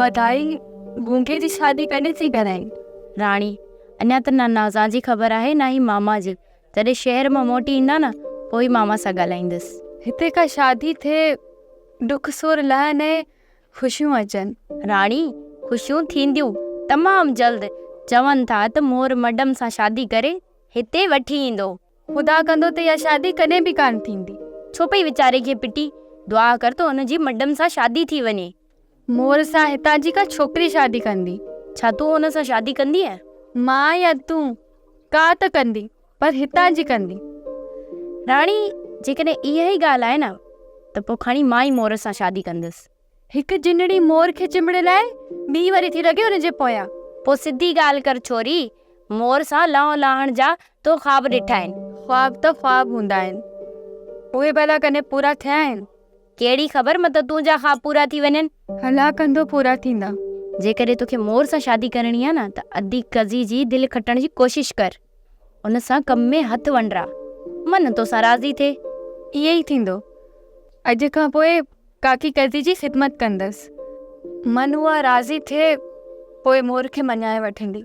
وڌائي گونگي جي شادي ڪڏهن ٿي ڪرائين؟ راڻي، اڃا ته نه نازان جي خبر آهي نه ئي ماما جي. جڏهن شهر مان موٽي ايندا نه پوء ئي ماما سان ڳالهائيندس. هتي ڪا شادي ٿئي، ڏک سور لهن ۽ خوشيون اچن. راڻي، خوشيون ٿينديون، تمام جلد. چون ٿا ته مور مڊم سان شادي ڪري هتي وٺي ايندو. خدا ڪندو ته اها شادي ڪڏهن به ڪانه ٿيندي. ڇو پئي ويچاري کي پٽي، دعا ڪر ته هن جي مڊم سان شادي ٿي وڃي. مور سان هتان جي ڪا ڇوڪري شادي ڪندي. ڇا تون هن سان شادي ڪندينء؟ مان يا تون، ڪا ته ڪندي، پر هتان جي ڪندي. راڻي، جيڪڏهن اها ئي ڳالهه آهي نه ته پوء کڻي مان ئي مور سان شادي ڪندس. هڪ جنڙي مور کي چنبڙيل آهي، ٻي وري ٿي لڳي ان جي پويان. پوء سڌي ڳالهه ڪر ڇوري، مور سان لهو لاهڻ جا تو خواب ڏٺا آهن. خواب ته خواب هوندا آهن، اهي ڀلا ڪڏهن پورا ٿيا آهن؟ ڪهڙي خبر متان تنهنجا خواب پورا ٿي وڃن. الله ڪندو پورا ٿيندا. جيڪڏهن توکي مور سان شادي ڪرڻي آهي نه ته ادي قضي جي دل کٽڻ جي ڪوشش ڪر. ان سان ڪم ۾ هٿ ونڊراء. من توسان راضي ٿئي. ائين ئي ٿيندو. اڄ کان پوء ڪاڪي قيدي جي خدمت ڪندس. من اها راضي ٿئي پوء مور کي مڃائي وٺندي.